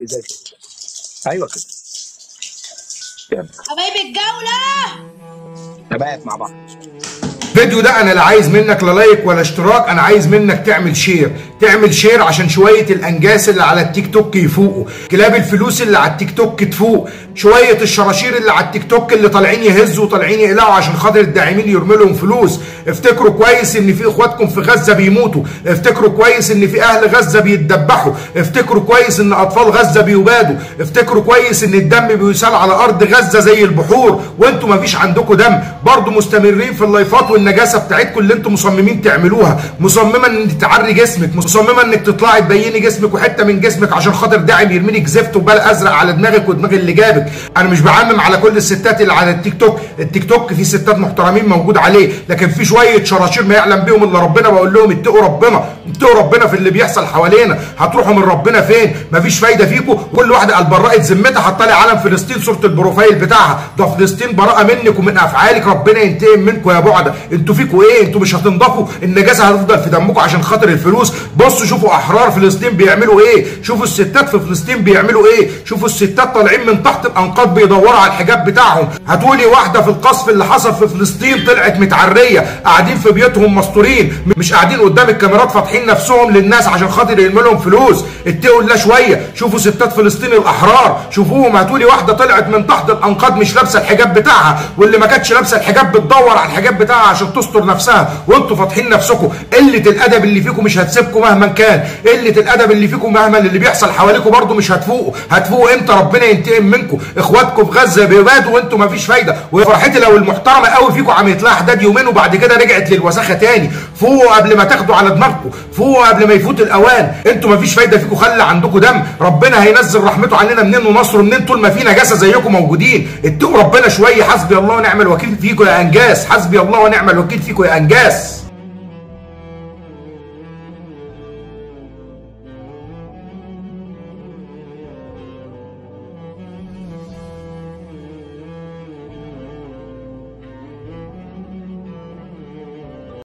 زي ايوه كده. يلا حبايبي الجولة تمام مع بعض. الفيديو ده انا لا عايز منك لا like ولا اشتراك، انا عايز منك تعمل share، تعمل share عشان شوية الانجاس اللي على التيك توك يفوقوا، كلاب الفلوس اللي على التيك توك تفوق، شوية الشراشير اللي على التيك توك اللي طالعين يهزوا وطالعين يقلعوا عشان خاطر الداعمين يرموا لهم فلوس. افتكروا كويس ان في اخواتكم في غزة بيموتوا، افتكروا كويس ان في اهل غزة بيتدبحوا، افتكروا كويس ان اطفال غزة بيبادوا، افتكروا كويس ان الدم بيسال على ارض غزة زي البحور، وانتم مفيش عندكم دم، برضه مستمرين في اللايفات والنجاسة بتاعتكم اللي انتم مصممين تعملوها، مصممه ان تعري جسمك، مصممه انك تطلعي تبيني جسمك وحتة من جسمك عشان خاطر داعم يرميلك زفت وبال ازرق على دماغك ودماغ اللي جابك. انا مش بعمم على كل الستات اللي على التيك توك، التيك توك في ستات محترمين موجود عليه، لكن في شوية شراشير ما يعلم بيهم الا ربنا. بقول لهم اتقوا ربنا، اتقوا ربنا في اللي بيحصل حوالينا، هتروحوا من ربنا فين؟ مفيش فايده فيكم. كل واحدة قال برأت ذمتها حاطه لي علم فلسطين صوره ال profile بتاعها، ده فلسطين براءه منك ومن افعالك، ربنا ينتقم منكم يا بعده. انتوا فيكوا ايه؟ انتوا مش هتنضفوا، النجاسة هتفضل في دمكم عشان خاطر الفلوس. بصوا شوفوا احرار فلسطين بيعملوا ايه، شوفوا الستات في فلسطين بيعملوا ايه، شوفوا الستات طالعين من تحت الانقاض بيدوروا على الحجاب بتاعهم. هتقولي واحدة في القصف اللي حصل في فلسطين طلعت متعريه، قاعدين في بيوتهم مستورين، مش قاعدين قدام الكاميرات فاتحين نفسهم للناس عشان خاطر يرموا لهم فلوس. اتقوا الله شوية، شوفوا ستات فلسطين الاحرار، شوفوهم. هتقولي واحدة طلعت من تحت الانقاض مش لابسه الحجاب بتاعها، واللي ما كانتش لابسه الحجاب بتدور على الحجاب بتاعها عشان تستر نفسها، وانتوا فاتحين نفسكم. قلة الادب اللي فيكم مش هتسيبكم مهما كان، قلة الادب اللي فيكم مهما اللي بيحصل حواليكم برضو مش هتفوقوا. هتفوقوا امتى؟ ربنا ينتقم منكم. اخواتكم في غزة بيبادوا وانتوا مفيش فايده. وفرحتي لو المحترمة قوي فيكم عملت لها حداد يومين وبعد كده رجعت للوساخه تاني. فوقوا قبل ما تاخدوا على دماغكم، فوقوا قبل ما يفوت الاوان. انتوا مفيش فايده فيكم، خلي عندكم دم. ربنا هينزل رحمته علينا منين ونصره منين طول ما في نجاسة زيكم موجودين. اتقوا ربنا شوية. حسبي الله ونعم الوكيل فيكم يا انجاس، حسبي الله ونعم الوكيل فيكم يا انجاس.